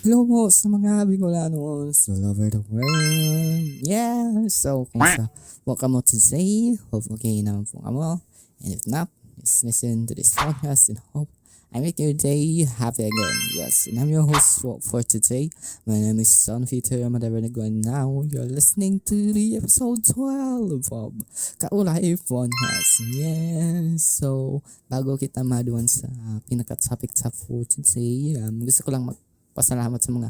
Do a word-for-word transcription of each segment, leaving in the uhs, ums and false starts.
Hello po sa mga Bicolano all over the world. Yeah! So, kumusta po kamo today? Hope okay naman po kamo. And if not, just listen to this podcast and hope I make your day happy again. Yes, and I'm your host for, for today. My name is John Peter Madavernagwan. Now, you're listening to the episode twelve of Kaulay Podcast. Yes! So, bago kita maduan sa pinaka-topic sa for today, um, gusto ko lang magpasalamat sa mga,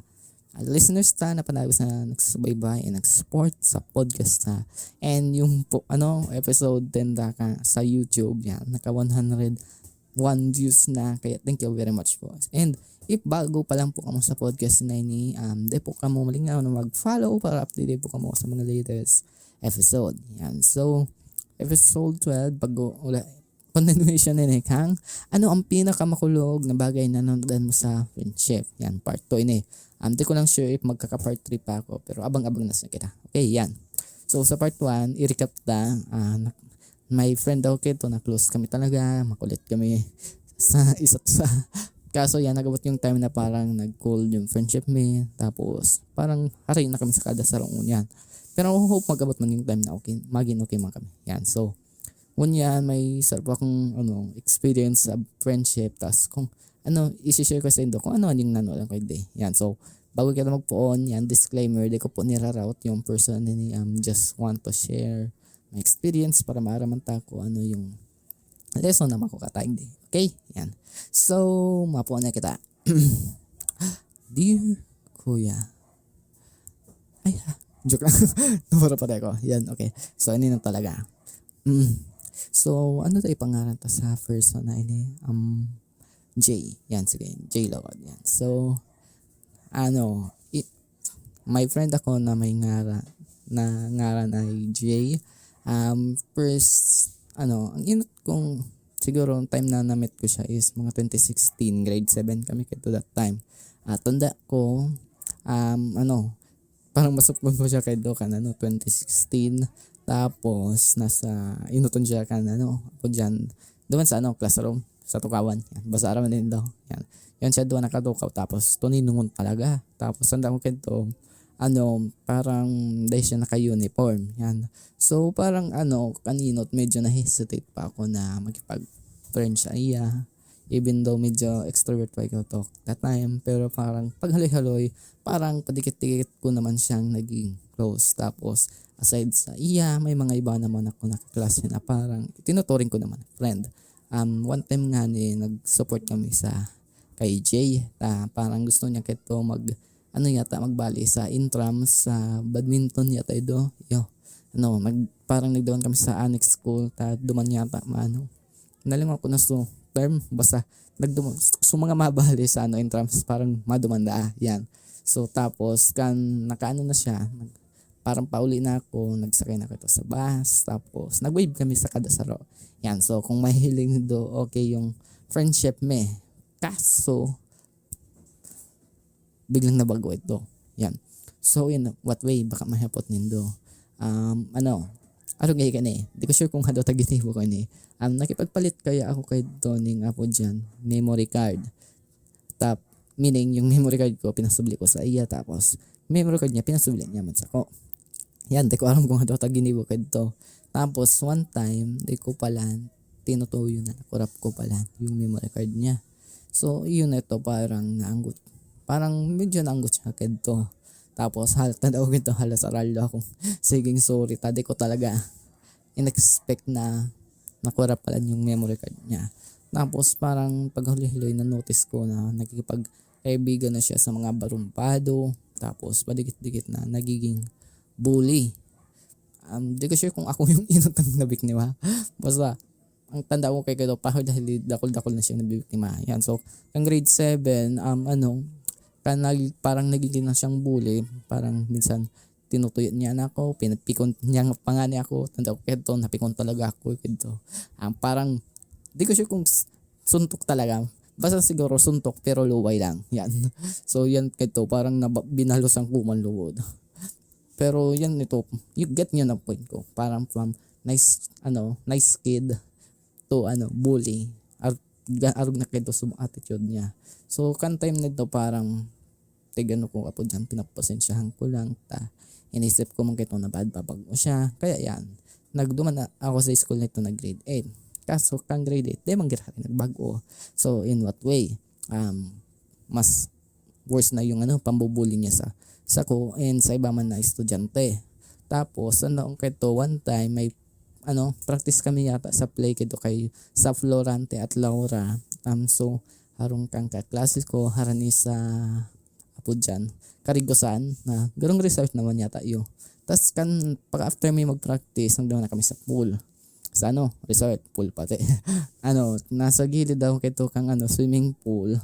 ah, listeners ta na panagos na nagsusubaybay and nag-support sa podcast ta. And yung po, ano, episode ten ta ka sa YouTube, yan, naka one hundred one views na. Kaya thank you very much po. And if bago pa lang po kamo sa podcast na ini, um, di po kamo malingaw na mag-follow para updated po kamo sa mga latest episode. Yan. So, episode twelve, bago, wala, continuation na ini, kang ano ang pinakamakulog na bagay na naundan mo sa friendship? Yan, part two ini. Um, di ko lang sure if magkaka-part three pa ako, pero abang-abang na sa kita. Okay, yan. So, sa part one, i-recap ta, ah, na-, may friend ako kito na close kami talaga, makulit kami sa isa't isa. Kaso yan, nag-abot yung time na parang nag-cool yung friendship mi. Tapos, parang harayo na kami sa kada sarong ngunyan. Pero hope mag-abot man yung time na okay, maging okay man kami. Yan, so, ngunyan, may sarap akong, ano, experience sa friendship. Tas kung, ano, isi-share ko sa indo kung ano yung nanulang ko hindi. Yan, so, bago kita magpoon, yan, disclaimer, di ko po niraraot yung person ini, um, just want to share my experience para maaraman ta kung ano yung lesson na makukataig di. Okay? Yan. So, mapoon na kita. Dear Kuya. Ay, ha. Joke lang. Nabura pa tayo ko. Yan, okay. So, ano na talaga? Mm. So, ano tayo pangalan ta sa person na ini? Um, J. Yan, sige. J Lord. Yan. So, ano, i-, may friend ako na may ngara, na ngaran ay J. Um, first, ano, ang inot kong, siguro, ang time na na-meet ko siya is mga twenty sixteen, grade seven kami kito that time. At tanda ko, um, ano, parang masuklon po siya kay Dokan, ano, twenty sixteen. Tapos, nasa, inuton siya kan, ano, ako dyan, duman sa, ano, classroom, sa tukawan. Yan. Basta aram din daw. Yan. Yan siya duwa nakatukaw, tapos tuninungon talaga. Tapos, tanda ko kento, ano, parang dahil siya naka-uniform. Yan. So, parang, ano, kaninot, medyo na-hesitate pa ako na makipag-friend sa iya. Even though medyo extrovert pa ako to that time, pero parang paghaloy-haloy, parang padikit-dikit ko naman siyang naging close. Tapos, aside sa iya, may mga iba naman ako na kaklase na parang tinuturing ko naman friend. Um, one time nga ni, nag-support kami sa kay Jay. Ta, parang gusto niya kito mag, ano yata, magbali sa intrams, sa badminton yata ido. Yo, ano, nag, parang nagduman kami sa annex school, ta duman yata, maano. Nalingaw ko na so term, basta, nagduman, so mga mabali sa, ano, intrams, parang maduman daa, yan. So, tapos, kan, nakaano na siya, nag, parang pauli na ako, nagsakay na kita sa bus, tapos, nag-wave kami sa kada saro. Yan, so, kung mahiling do, okay yung friendship me. Kaso, biglang nabago ito. Yan. So, in what way? Baka mahapot nindo. Um, ano, arog gahi ka ni. Di ko sure kung hado ta ginibo ko ni. Um, nakipagpalit kaya ako kay Doning Apo dyan, memory card. Tap, meaning, yung memory card ko, pinasubli ko sa iya, tapos, memory card niya, pinasubli niya man sa ko. Yan, di ko alam kung hado ta ginibo kay to. Tapos, one time, di ko pala, tinutuyo na, nakurap ko pala yung memory card niya. So, yun na ito, parang naanggot. Parang medyo naanggot siya kento. Tapos, halata daw kento, halos aralo akong, "Sige, sorry, ta, di ko talaga in-expect na nakurap pala yung memory card niya." Tapos, parang paghuli-huli, na-notice ko na nakikipagkaibigan na siya sa mga barumpado. Tapos, padikit-dikit na nagiging bully. Um, di ko sure kung ako yung inutang na biktima. Basta, ang tanda ko kay Kuya Doc, paho dahil dakul-dakul na siyang nabibiktima. Yan. So, ang grade seven, um, ano, kan nag-, parang nagiging na siyang bully, parang minsan tinutuyo niya na ako, pinapikon niya nga pa nga niya ako, tanda ko kento, napikon talaga ako kento. Ang parang, di ko sure kung s-, suntok talaga. Basta siguro suntok, pero luway lang. Yan. So, yan kento, parang naba-, binalos ang kuman lugod. Pero yan ito, you get nyo na point ko. Parang from nice, ano, nice kid to, ano, bully. Ar-, ga-, arog na kento sa attitude niya. So, kan time na ito, parang tig ano ko apo diyan, pinapasensyahan ko lang ta inisip ko man kaito na bad babag-o siya. Kaya yan, nagduman na ako sa school nito na grade eight. Kaso kan grade eight, di man giraray nagbag-o. So, in what way? Um, mas worse na yung ano, pambubuli niya sa, sa ko and sa iba man na estudyante. Tapos, ano, ang kaito, one time, may, ano, practice kami yata sa play kaito kay sa Florante at Laura. Um, so, harong kang kaklase ko, harani sa apo diyan, karigusan na garong resort naman yata iyo. Tas kan pag after mi mag-practice, nagduman na kami sa pool. Sa ano, resort, pool pati. Ano, nasa gilid daw kaito kang ano, swimming pool.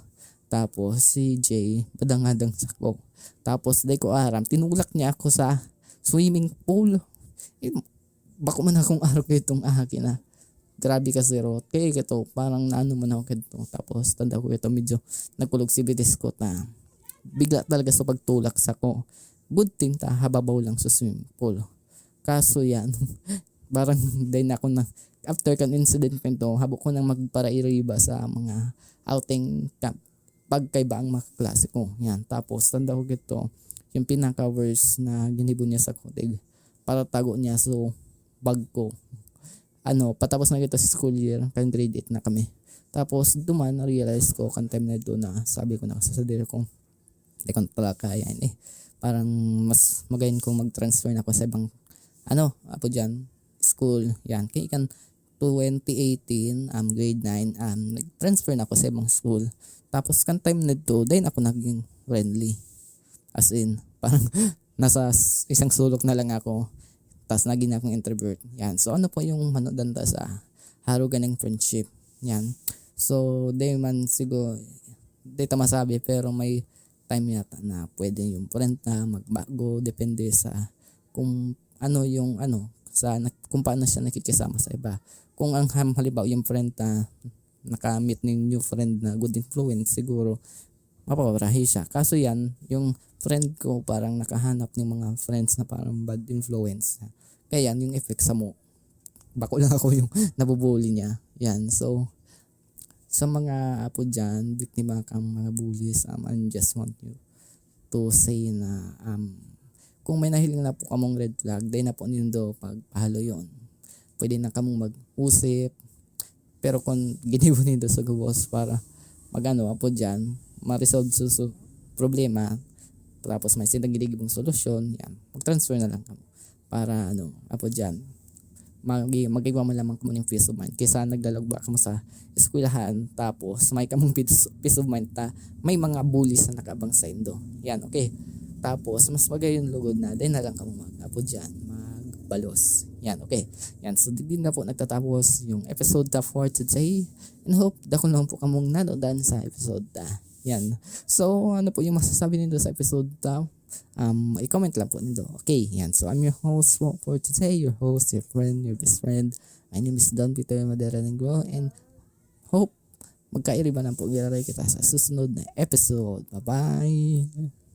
Tapos si Jay, badang-badang sa ko. Tapos di ko aram, tinulak niya ako sa swimming pool. Eh, bako man akong arog kaitong aki na. Grabe ka, Zero. Kaya kaito, parang naano man ako kaito. Tapos, tanda ko kaito, medyo nagkulog si bitis ko ta. Bigla talaga sa pagtulak sa ko. Good thing ta, hababaw lang sa swimming pool. Kaso yan, parang dahil na ako na, after kan incident kaito, habo ko nang magparairiba sa mga outing camp pagkaiba ang mga klase ko. Yan. Tapos, tanda ko kaito, yung pinaka-worst na ginibo niya sa kutig, para tago niya so bag ko. Ano, patapos na kaito sa school year, kan grade eight na kami. Tapos, duman, na-realize ko, kan time na ito na sabi ko na sa sadiri ko, "Di ko na talaga kaya yan eh." Parang mas magayon kong mag-transfer na ako sa ibang, ano, apo diyan, school. Yan. Kaya kan twenty eighteen, um, grade nine, um, nag-transfer na ako sa ibang school. Tapos, kan time na ito, dahil ako naging friendly. As in, parang nasa s- isang sulok na lang ako. Tapos, naging akong introvert. Yan. So, ano po yung manodan ta sa harugan ng friendship? Yan. So, di man siguro, di ta masabi, pero may time yata na pwede yung friend na magbago, depende sa kung ano yung ano, sa nak- kung paano siya nakikisama sa iba. Kung ang ham- halimbawa yung friend na nakamit ng new friend na good influence, siguro mapaparahi siya. Kaso yan, yung friend ko parang nakahanap ng mga friends na parang bad influence. Kaya yan, yung effect sa mo. Bako lang ako yung nabubuli niya. Yan, so, sa mga apo dyan, biktima kang mga bullies, um, I just want you to say na, um, kung may nahiling na po kamong red flag, dahil na po nindo pagpahaloyon. Pwede na kamong mag-usip, pero kung ginibo nindo sa gabos para mag-ano, apo dyan, ma-resolve sa su- problema, tapos may silang ginigibong solusyon, yan, mag-transfer na lang kamo. Para ano, apo dyan, mag- magigwa man lamang kamo ng peace of mind. Kaysa naglalagba kamo sa eskwelahan, tapos may kamong peace, peace of mind ta may mga bullies na nakaabang sa indo. Yan, okay. Tapos, mas magayon lugod na, dahil na lang kamo mag, apo dyan, magbalos. Yan, okay. Yan, so, di na po nagtatapos yung episode ta for today. And hope, dakul naman po kamong nanodan sa episode ta. Yan. So, ano po yung masasabi nindo sa episode ta? Um, i-comment lang po nindo. Okay, yan. So, I'm your host for, for today, your host, your friend, your best friend. My name is Don Peter Madera Negro, and hope magkairiba na po giraray kita sa susunod na episode. Bye-bye!